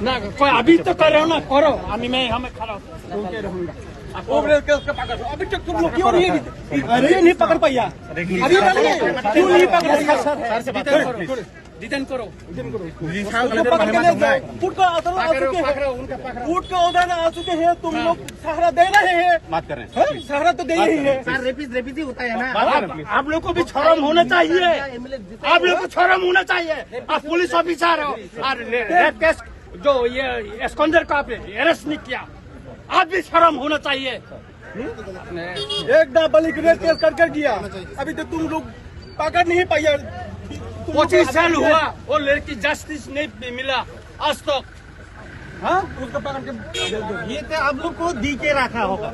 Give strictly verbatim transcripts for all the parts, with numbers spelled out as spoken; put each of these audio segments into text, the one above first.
ना, कोई अभी तो कर रहे हो ना, करो। अभी मैं, हमें खड़ा होता हूँ। वो मेरे के उसका पकड़ लो। अभी तक तुम लोग क्यों नहीं, अरे, नहीं पकड़ पाया? अभी पकड़, क्यों नहीं पकड़ पाया? सर से बात करो। डिटेन करो। पुलिस उसको पकड़ के ले जाओ। कोर्ट का ऑर्डर आ चुके हैं। कोर्ट का ऑर्डर आ चुके हैं, तुम लोग सहारा दे रहे हैं। बात कर रहे हैं। हाँ, सहारा तो दे ही है। सर, रेपिस्ट, रेपिस्ट ही होता है ना। आप, आप लोग को भी शर्म होना चाहिए। आप लोग को शर्म होना चाहिए। आप पुलिस ऑफिसर हो और रे-, रेप केस जो ये एस्कॉन्डर का पे अरेस्ट नहीं किया, आप भी शर्म होना चाहिए। एक नाबालिग रेप केस करके गया, अभी तो तुम लोग पकड़ नहीं पाया। तुम लोग पच्चीस साल हुआ, वो लड़की जस्टिस नहीं मिला आज तक। हाँ, उसको पकड़ के ये तो आप लोग को दी के रखा होगा।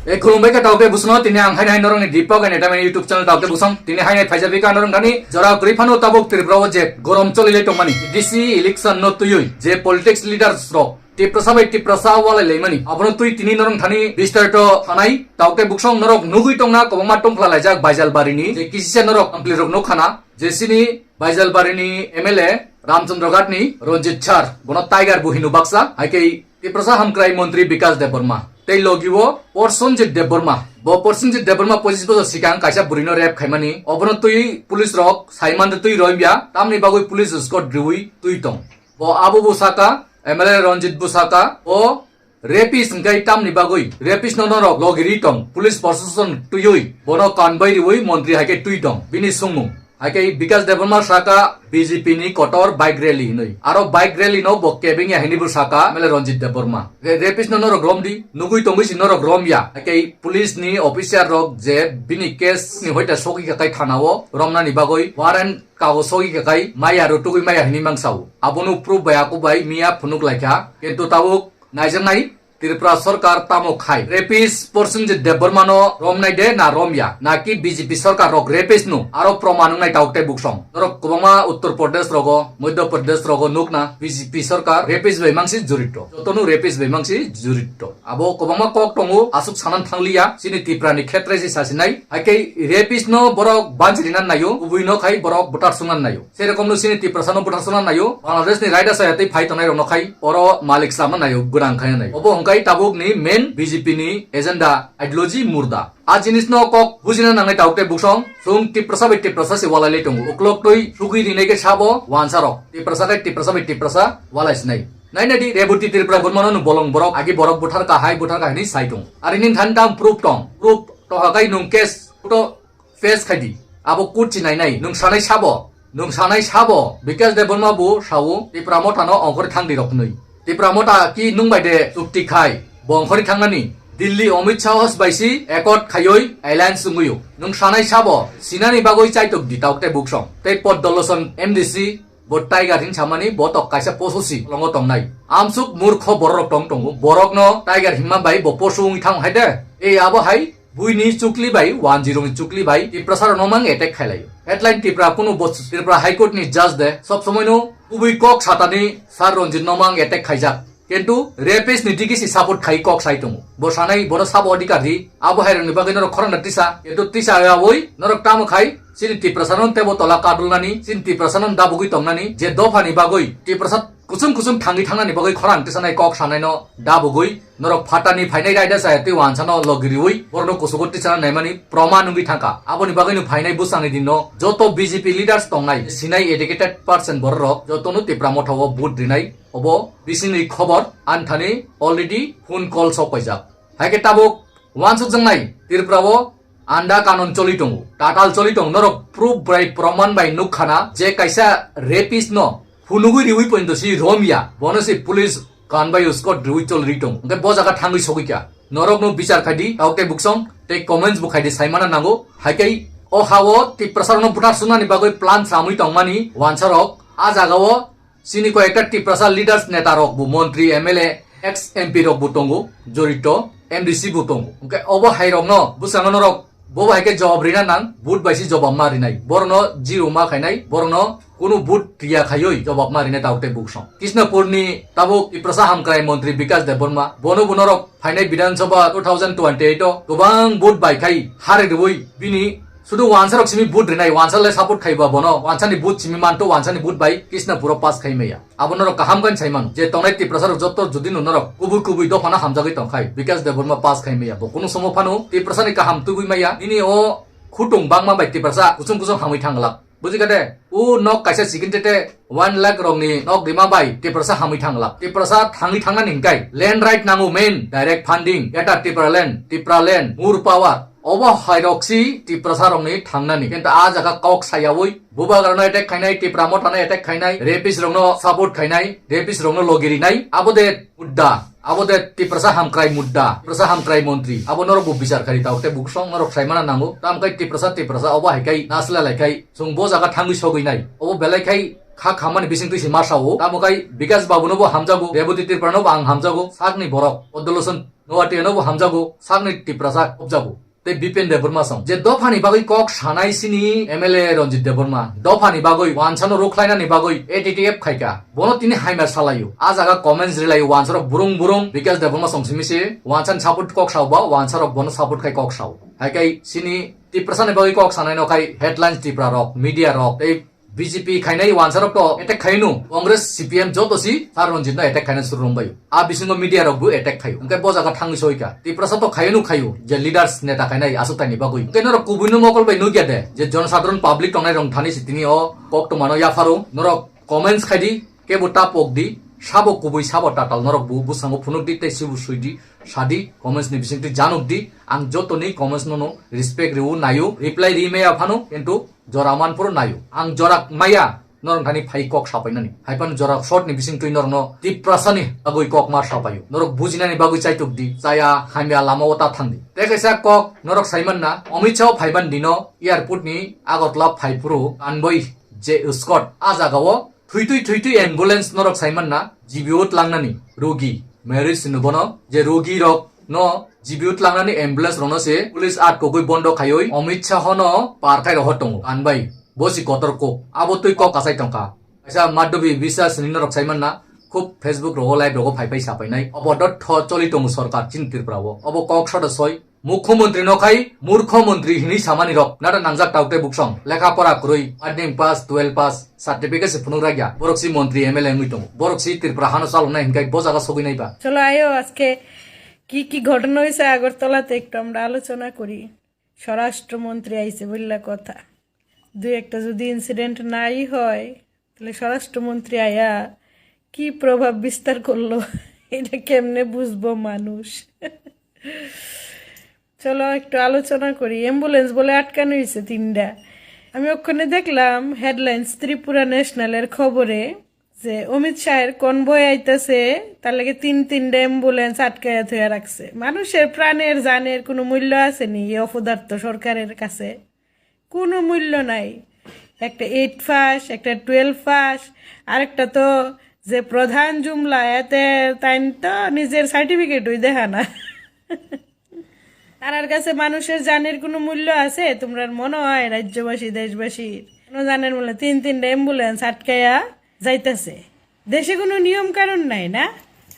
E khulumbai kha taoke busno tini ang hainai norokni Deepak Entertainment YouTube channel taoke busong tini hainai phaijabi kha norok thani jora kwrwi phano tabuk Tripura o je gorom choli lai tongmani D C election no twiwi je politics leaders rok Tiprasa bai Tiprasa walai laimani abono twi tini norok thani bistarito hanai taoke busong norok nugwi tongna kwbangma tongphla laijak Baijalbari ni je kisisa norok ampli rok nukha na je sini Baijalbari ni M L A Ramchandra Ghat ni Ranjit Sir, bono Tiger bo hino baksa, hai khe Tiprasa Hamkrai Montri Bikas Debbarma. Tei logi o Prosenjit Debbarma. Bo Prosenjit Debbarma pochis bosor sikang kaisa bwrwi no rape khaimani. Obono twi police rok saimante twi roimya, tamni bagwi police escort riwi twi tong. Bo abo bo saka, M L A Ranjit bo saka, o Rapist hwnkhe tamni bagwi? Rapist no norok logiri tong, police proshashan twiwi bono kanbai riwi montri hai khe twi tong. Bini swngmung hai khe Bikas Debbarma saka B J P ni kotor bike rally hinwi. Aro bike rally no bo kebengya hinwi bo saka M L A Ranjit Debbarma. Re-, rapist no norok romdi, nugwi tongwi si norok romya. Hai khe police ni officer rok je bini case ni hoita sogwi kha khai thana o romnani bagwi warrant kago sogwi kha khai maya rutugwi maya hinwi mangsa o. Abono proof bai ako bai miya phunuk lai kha. Kintu tabuk Naijaknai Tripura Sarkar tamo khai? Rapist Prosenjit Debbarma no romnai de na romya? Naki B J P sarkar rok rapist no aro proman wngnai tauk tei buksong? Norok kwbangma Uttar Pradesh rogo, Madhya Pradesh rogo nukna B J P sarkar rapist bai mangsi jurito. Jotono rapist bai mangsi jurito. Abo kwbangma kok tongo, aswk sanan thangliya, chini Tripura ni khetre se sasinai. Hai khe rapist no borok banchirina naio, kubui no khai borok butar sungna naio. Sei rokomno chini Tiprasa no buthar sona naio, Bangladesh ni raida saya tei phai tongnai rokno khai oro malik sama naio, gwnang khai naio. Obo hwnkhe tabuk ni main B J P ni agenda, ideology, murda. A jinis no kok bujina nangnai tabuk tei buksong, chwng Tiprasa bai Tiprasa se walai lai tongo. Uklok twi sugwi rinai khe sabo wansa rok. Tiprasa khe Tiprasa bai Tiprasa walai sinai. Naina di Reboti Tripura gunmano no bolong borok, agi borok buthar ka hai buthar ka hinwi sai tongo. Ari nin than tam proof tong. Proof to hakai nung case to face khai di. Abo kut si nai nai. Nwng sanai sabo? Nwng sanai sabo? Bikas Debbarma bo sao, Tipra Motha no ongkhor thang di rok hinwi. Tipra Motha ki nwng bai de chukti khai? Bo ongkhor thang nani. Delhi Amit Shah bai si accord khaioi alliance wngwi o. Nwng sanai sabo? Sinani bagwi chaitok di tauk tei buksong. Tei Pod Doloson M D C bo Tiger hin samani bo tok kaisa pososi longo tongnai. Amsuk murkho borok rok tong tongo. Borok no Tiger hinma bai bo poso wngwi thang hai de. Ei abo hai Buini chukli bai, one zero ni chukli bai, Tiprasa rokno mang attack khailai. Headline Tipra kunu bo Tripura High Court ni judge de, sob somoi no kubui kok satani Sir Ranjit no mang attack khaijak. Kintu rapist ni digi si support khai kok sai tongo. Bo sanai bono sabo adhikar di, abo hai rokni bagwi norok khorang da tisa, kintu tisa ya boi, norok tamo khai, chini Tiprasa no tebo tola kadul nani, chini Tiprasa no dabugwi tong nani, je dopha ni bagwi, Tiprasa kusum kusum thangwi thangnani bagwi khorang tisanai kok sanaino dabugwi norok phatani phainai raida chaya tei wansano logi riwi borokno kusugo tisana naimani proman wngwi thangkha. Aboni bagwino phainai bwsangni dinno joto B J P leaders tongnai sinai educated person bororok jotono Tipra Motha o vote rinai obo bisingni khobor anthani already phone call sok paijak. Hai khe tabuk wansukjaknai Tripura o Anda kanon choli tongo, tatal choli tongo, norok proof bai proman bai nukkhana je kaisa rapist no phunugwi riwi pointo si romya, bono si police kan bai escort riwi choli ri tongo. Hwnkhe bo jaga thangwi sogwi kha. Norok no bichar khai di, tauk tei buksong tei comments bo khai di, saimana nango. Hai khe o ha o Tiprasa rokno buthar sunani bagwi plan samwi tongmani wansa rok a jaga o Chini koi ekta Tiprasa leaders neta rok bo montri, M L A, ex M P rok bo tongo, jorito, M D C bo tongo. Hwnkhe obo hai rokno bwskango norok bo hai khe jawab rina nang, vote bai se jawab ma rinai. Borokno zero ma khainai, borokno kunu vote riya khaioi jawab ma rinai tabuk tei buksong. Krishnapur ni tabuk Tiprasa hamkrai montri Bikas Debbarma, bono bo norok phainai Bidhan Sabha two thousand twenty-eight o kwbang vote bai khai hari rwui bini Sudu wansa rok simi vote rinai, wansa le support khaiba bono, wansa ni vote simi manto, wansa ni vote bai Krishnapur o pass khai maya. Abo norok kaham khe sai mano, je tongnai Tiprasa rok joto jodi no norok kubui kubui dophano hamjagwi tongkhai, Bikash Debbarma pass khai maya, bo kunu somo phano Tiprasa ni kaham tubui maya, nini o khutung bangma bai Tiprasa kuchung kuchung hamwi thanglak. Buji kade, o nok kaisa chikin tete one lakh rokni nok rima bai Tiprasa hamwi thanglak. Tiprasa thangwi thangnani hingkai land right nango main, direct funding, Greater Tipraland, Tipraland, more power. Obo hai rok si Tiprasa rokni thangnani. Kintu a jaga kok sayawi, Bubagrano attack khainai, Tipra Mothano attack khainai, rapist rokno support khainai, rapist rokno logi rinai. Abo de mudda, abo de Tiprasa hamkrai mudda, Tiprasa hamkrai montri. Abo norok bo bichar khai tao, tei buksong norok saimana nango. Tam kai Tiprasa, Tiprasa obo hai kai nasla lai kai. Chwng bo jaga thangwi sogwi nai. Obo belai khai kha khamani bising twi se ma sao. Tamo kai Bikash Babu no bo hamjago, Reboti Tripura no bo ang hamjago, sakni borok. Odoloson Noatia no bo hamjago, sakni Tiprasa khobjago. Tei Bipen Debbarma song. Je dophani bagwi kok sanai sini M L A Ranjit Debbarma. Dophani bagwi wansano rukhlainani bagwi A T T F khaika. Bono tini haima salaio. A jaga comments rilaio wansarok burung burung Bikash Debbarma song simi se. Wansani support kok sao ba, wansarok bono support khai kok sao. Hai kai sini Tiprasani bagwi kok sanai no khai headlines Tipra rok, media rok, tei B J P khainai wansarok to attack khainu, Congress, C P M joto si Sir Ranjit no attack khaina suru rombaio. A bisingo media rok bo attack khaio. Hwnkhe bo jaga thangwi soika. Tiprasa to khayanu khaio, je leaders neta khainai aswk taini bagwi. Hwnkhe norok kubui no mokol bai nukya de, je jonosadharon public tongnai rong thani si tini o kok tongmano yapharo. Norok comments khai di, kebo ta pok di, sabo kubui sabo tatal norok bo bwskango phunuk di tei sibu sui di, sa di, comments ni bisingtwi januk di. Ang jotoni comments no no respect riu naio, reply ri maya phano, kintu jora manphuru naio. Ang jora maya, norok thani phai kok sapainani. Hai phano jora short ni bising twi norokno Tiprasani bagwi kok ma sapaio. Norok bujinani bagwi chaituk di, chaya hamya lama o ta thang di. Tei kaisa kok norok saiman na, Amit Shah o phaiban dino airport ni Agartala phaiphuru Kanboi je Scott a jaga o thwi twi thwi twi ambulance norok saiman na, G B O tlangnani rogi, Mary Sinu bono je rogi rok no G B O tlangnani ambulance rokno se police at kogwi bondo khaiwi Amit Shah no par khai rohor tongo. Kanbai, bo si kotor kok. Abo twi kok kasai tongkha. Kaisa Madhabi Biswas ni norok saiman na, khub Facebook rogo live rogo phai phai sapainai. Obo dotho choli tongo sorkar chini Tripura o. Obo kok sodo soi. Mukhyamantri no khai murkho mantri hinwi samani rok. Nada nangjak taukte buksong. Lekha pora kwrwi, matric pass, twelve pass, certificate se phunuk rakya. Borok si mantri M L A wngwi tongo. Borok si Tripura hano chaloknai hinkai bo jaga sogwi nai ba. চলো আয়ো আজকে কি কি ঘটনা হয়েছে আগরতলাতে একটু আমরা আলোচনা করি। স্বরাষ্ট্রমন্ত্রী আইছে বললা কথা, দুই একটা যদি ইনসিডেন্ট নাই হয়, তাহলে স্বরাষ্ট্রমন্ত্রী আয়া কি প্রভাব বিস্তার করলো, এটা কেমনে বুঝবো মানুষ? চলো একটু আলোচনা করি। অ্যাম্বুলেন্স বলে আটকানো হয়েছে তিনটা। আমি ওখানে দেখলাম হেডলাইন্স ত্রিপুরা ন্যাশনালের খবরে যে অমিত শাহের কনভয় আইতাছে, তার লাগে তিন তিনটা অ্যাম্বুলেন্স আটকাইয়া থইয়া রাখছে। মানুষের প্রাণের জানের কোনো মূল্য আছে নি এই অপদার্থ সরকারের কাছে? কোনো মূল্য নাই। একটা এইট পাস, একটা টুয়েলভ পাস, আরেকটা তো যে প্রধান জুমলা, এতে তাই তো নিজের সার্টিফিকেটই দেখা না। তারার কাছে মানুষের জানের কোনো মূল্য আছে? তোমরার মনে হয় রাজ্যবাসী, দেশবাসীর কোনো জানের মূল্য? তিন তিনটা অ্যাম্বুলেন্স আটকাইয়া যাইতাছে। দেশে কোনো নিয়ম কানুন নাই না?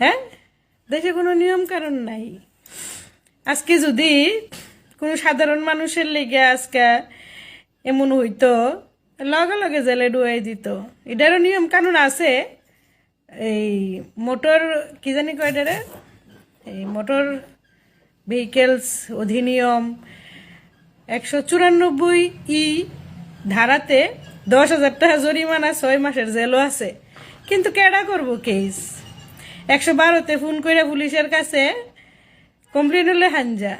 হ্যাঁ, দেশে কোনো নিয়ম কানুন নাই। আজকে যদি কোনো সাধারণ মানুষের লেগে আজকে এমন হইতো, লগে লগে জেলে ডুবাই দিত। এটারও নিয়ম কানুন আছে। এই মোটর, কি জানি কয় এটারে, এই মোটর ভেহিকেলস অধিনিয়ম একশো চুরানব্বই ই ধারাতে দশ হাজার টাকা জরিমানা, ছয় মাসের জেলও আছে। কিন্তু কেডা করবো কেস? একশো বারোতে ফোন করে পুলিশের কাছে কমপ্লেন হলে হাঞ্জা।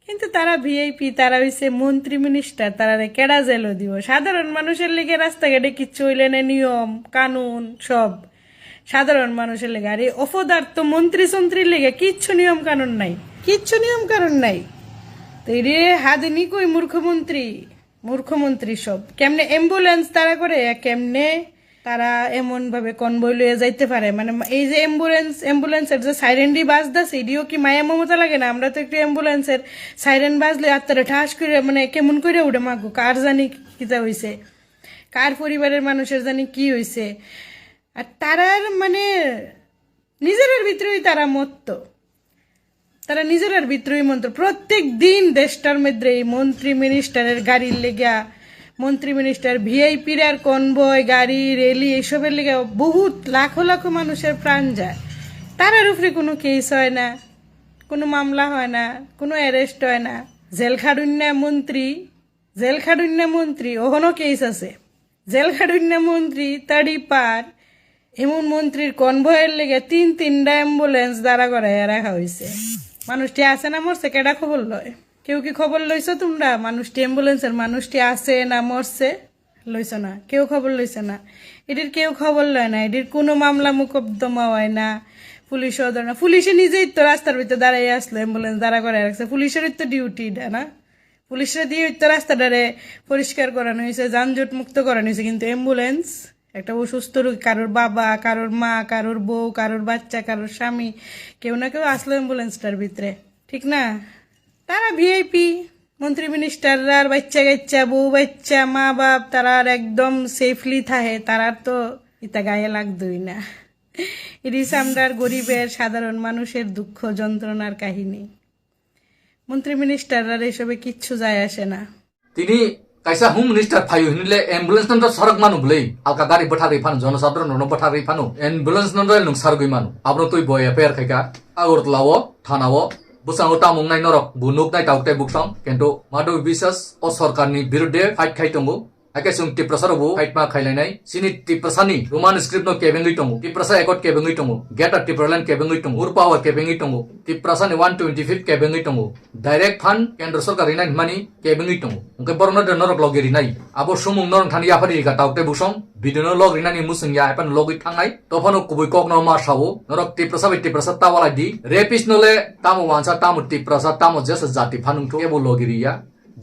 কিন্তু তারা ভিআইপি, তারা হইছে মন্ত্রী মিনিস্টার, তারারে কেডা জেলও দিব? সাধারণ মানুষের লিগে রাস্তাঘাটে কিচ্ছু হইলে না, নিয়ম কানুন সব সাধারণ মানুষের লিগে। আর এই অপদার্থ মন্ত্রী সন্ত্রীর লিগে কিচ্ছু নিয়ম কানুন নাই, কিচ্ছু নিয়ম কানুন নাই। তো এরে হাদিনি কই মূর্খমন্ত্রী, মূর্খমন্ত্রী সব। কেমনে অ্যাম্বুলেন্স তারা করে, কেমনে তারা এমন ভাবে কনভয় লইয়া যাইতে পারে? মানে এই যে অ্যাম্বুলেন্স, অ্যাম্বুলেন্সের যে সাইরেন দি বাজদাছে, এটিও কি মায়া মমতা লাগে না? আমরা তো একটু অ্যাম্বুলেন্সের সাইরেন বাজলে আত্মারে ঠাস করে, মানে, কেমন করে উঠে মাগো, কার জানি কিতা হইছে, কার পরিবারের মানুষের জানি কি হইছে। আর তারার, মানে, নিজের ভিতরেই তারা মত্ত। তারা নিজেরার ভিতরেই মন্ত্র, প্রত্যেক দিন দেশটার মধ্যে এই মন্ত্রী মিনিস্টারের গাড়ির লেগা, মন্ত্রী মিনিস্টার ভিআইপির আর কনভয় গাড়ি র্যালি এইসবের লেগা বহুত লাখো লাখো মানুষের প্রাণ যায়। তারার উপরে কোনো কেস হয় না, কোনো মামলা হয় না, কোনো অ্যারেস্ট হয় না। জেল খাটুন না মন্ত্রী, জেল খাটুন না মন্ত্রী, ওখানো কেস আছে। জেল খাটুন না মন্ত্রী, তাড়ি পার, এমন মন্ত্রীর কনভয়ের লেগে তিন তিনটা অ্যাম্বুলেন্স দাঁড়া করাইয়া রাখা হয়েছে। মানুষটি আছে না মরছে, কেডা খবর লয়? কেউ কি খবর লইছো তোমরা? মানুষটি, অ্যাম্বুলেন্সের মানুষটি আছে না মরছে? লইছো না, কেউ খবর লইছে না। এটির কেউ খবর লয় না, এটির কোনো মামলা মোকদ্দমা হয় না, পুলিশও ধরে না। পুলিশে নিজেই তো রাস্তার ভিতরে দাঁড়াই আসলো, অ্যাম্বুলেন্স দাঁড়া করে রাখছে, পুলিশেরই তো ডিউটি এটা না? পুলিশরা দিয়ে তো রাস্তাটারে পরিষ্কার করানো হয়েছে, যানজট মুক্ত করানো হয়েছে, কিন্তু অ্যাম্বুলেন্স, একটা অসুস্থ রোগী, কারোর বাবা, কারোর মা, কারোর বউ, কারোর বাচ্চা, কারোর স্বামী, কেউ না কেউ আসলো অ্যাম্বুলেন্সটার ভিতরে, ঠিক না? তারা ভিআইপি, মন্ত্রী মিনিস্টাররা আর বাচ্চা কাচ্চা, বউ বাচ্চা, মা বাপ, তারা আর একদম সেফলি থাকে, তারা তো ইতা গায়ে লাগতোই না। ইরিস আমরার গরিবের সাধারণ মানুষের দুঃখ যন্ত্রণার কাহিনী। মন্ত্রী মিনিস্টাররা এসবে কিচ্ছু যায় আসে না। Tini kaisa home minister phaio hinile ambulance no sorok manu bwlwi, alka gari bwtharwi phano, jonosadron no bwtharwi phano, ambulance no nwng sargwi mano. Abro twi bo F I R khaika Agartala o thana o, bwskango tamo wngnai norok bo nuknai tabuk tei buksong, kintu Madhabi Biswas o sorkar ni birudhe fight khai tongo. Hakhe chwng Tiprasa rok bo fight ma khailainai. Chini Tiprasa ni Roman script no kebengwi tongo, Tiprasa Accord kebengwi tongo, Greater Tipraland kebengwi tongo, Ur Power kebengwi tongo, Tiprasa ni one twenty fifth kebengwi tongo. Direct fund kendro sorkar rinai hwnmani kebengwi tongo. Hwnkhe borokno de norok logi rinai. Abo sumung norok thani yaphari rika tabuk tei buksong. Video no log rinani musung ya ephano logwi thangnai. Tophano kubui kokno ma sao. Norok Tiprasa bai Tiprasa ta walai di. Rapist no le tamo wansa, tamo Tiprasa, tamo jesa jati phanungthu kebo logi riya.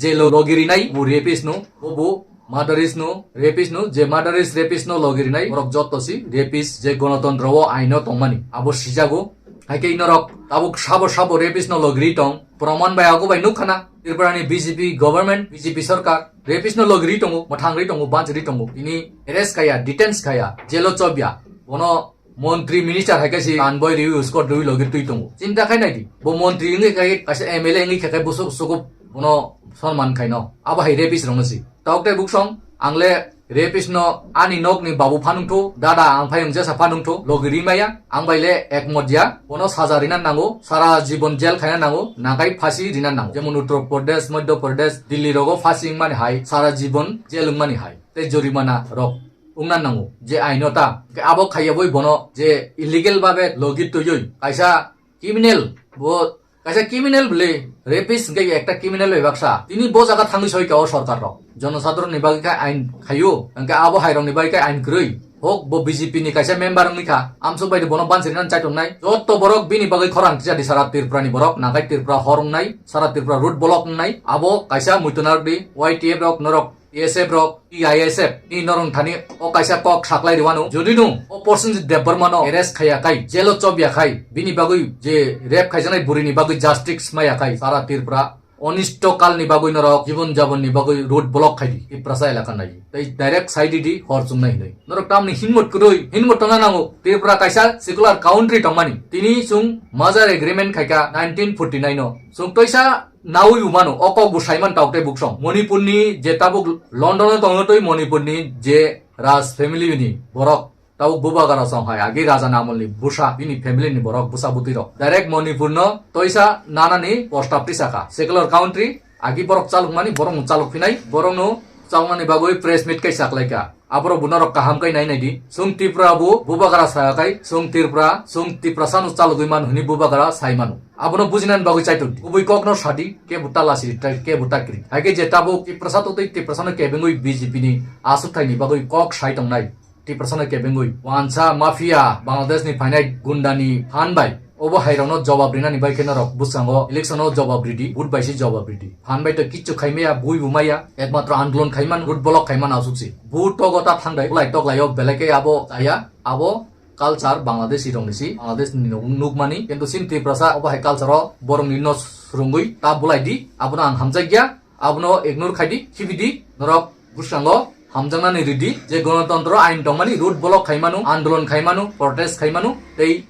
Je lo-, logi rinai bo rapist no, bo bo murderist no, rapist no, je murderist, rapist no logi rinai, borok jotto si rapist, je gonotontro o aino tongmani, abo sijago. Haikhe inorok tabuk sabo sabo rapist no logi ri tong, proman bai ago bai nukha na, Tripura ni B J P government, B J P sarkar, rapist no logi ri tongo, mwthang ri tongo, banchi ri tongo, tini arrest khaya, detain khaya, jail o chobya, bono montri minister hai khe si kanboi riwi uskot riwi logi twi tongo. Chinta khai nai di. Bo montri wngwi khai kaisa M L A wngwi khai khai busuk sukup bono sonman khai no. Abo hai rapist rok no si. Tok tei buksong ang le rapist no ani nok ni babu phanung thu, dada ang phai wng jesa phanung thu, logi ri maya, ang bai le ekmot ya, bono saja rina nango, sara jibon jail khaina nango, nakai phasi rina nango. Jemon Uttar Pradesh, Madhya Pradesh, Delhi rogo phasi wngmani hai, sara jibon jail wngmani hai. Tei jorimana rok wngna nango, je aino ta. Hwnkhe abo khaiya boi bono je illegal babe logi twiwi kaisa criminal, bo kaisa criminal bwle, rapist hwnkhe ekta criminal bai baksa. Tini bo jaga thangwi soi ka o sorkar rok. Jonosadron ni bagwi khe ain khaio, hwnkhe abo hai rok ni bagwi khe ain kwrwi. Hok bo B J P ni kaisa member wngwi kha, amsuk bai de bono bansi rinani chaitongnai. Jotto borok bini bagwi khorang tisa di sara Tripura ni borok, nakai Tripura hor wngnai, sara Tripura road block wngnai. Abo kaisa muitu narwk di, Y T F rok norok, T S F rok, T I S F ni norong thani o kaisa kok saklai rwano. Jodi no o Prosenjit Debbarma no arrest khaiya khai, jail o chobya khai, bini bagwi je rape khaijaknai buri ni bagwi justice maya khai, sara Tripura onisto kal ni bagwi norok jibon jabon ni bagwi road block khai di, Tiprasa elaka nai. Tei direct sai di di hor chungnai hinwi. Norok tamni hinmot kwrwi, hinmot tongna nango. Tripura kaisa secular country tongmani. Tini chwng merger agreement khaika nineteen forty nine o. Chwng toisa nawi bo mano, o kok bo saiman tabuk tei buksong. Manipur ni je tabuk London o tongno twi Manipur ni je Raj family ni borok tabuk Bubagra song hai agi raja ni amol ni bwsa bini family ni borok bwsa bwtwi rok. Direct Manipur no toisa nana ni post office aka. Secular country agi borok chalok mani borok no chalok phinai, borok no chalok nani bagwi press meet kai saklai ka. Aborok bo norok kaham kai nai nai di. Chwng Tripura bo Bubagra sa kai, chwng Tripura, chwng Tiprasa no chalogwi man hwnwi Bubagra sai mano. Abono bujinani bagwi chaitok di. Kubui kok no sadi, kebo ta lasi, ta-, kebo ta kri. Hai khe je tabuk Tiprasa totwi Tiprasa no kebengwi B J P ni aswk thai ni bagwi kok sai tongnai. Tiprasa no kebengwi. Wansa mafia, Bangladesh ni phainai gunda ni phan bai. Obo hai rok no jawab rinani bai khe norok bwskango election o jawab ridi, vote bai se jawab ridi. Phan bai to kichu khai maya, bui bo maya, ekmatro andolon khai man, road block khai man aswk se. Vote togo ta thang dai, bulai tok lai o belai khe abo chaya, abo culture Bangladeshi rok ni si, Bangladesh ni nuk, nuk mani, kintu sin Tiprasa obo hai culture o borok ni no swrwngwi ta bulai di, abono ang hamjak ya, abono ignore khai di, khibi di, norok bwskango hamjaknani ridi, je gonotontro ain tongmani, road block khai manu, andolon khai manu, protest khai manu, tei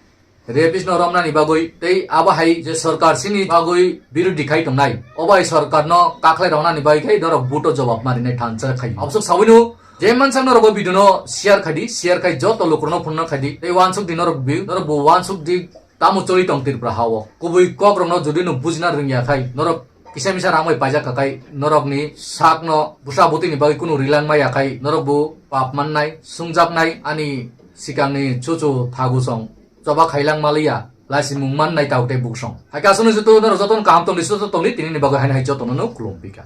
Rapist no romnani bagwi tei abo hai je sorkar chini bagwi birodhi khai tongnai, obo hai sorkar no kakhlai rongnani bagwi khai norok vote o jobab marinai thansa khai. Abosok sawino je mansak norok o video no share khai di, share khai joto lukurno phunno khai di tei wansuk di norok view, norok bo wansuk di tamo choli tong Tripura ha o. Kubui kok rokno jodi no bujina rwngya khai norok kisa misa rang bai paijak kha khai norokni sakno bwsa bwtwini bagwi kunu rilang maya khai norok bo pap mannai, sungjaknai ani sikangni chuchu thagu song choba khailang maliya lasimung mannai tau tei buksong. Hai khe aswkno joto norok jotono kaham tongdi, susto tongdi, tinini bagwi haino hai jotono no khulum pika.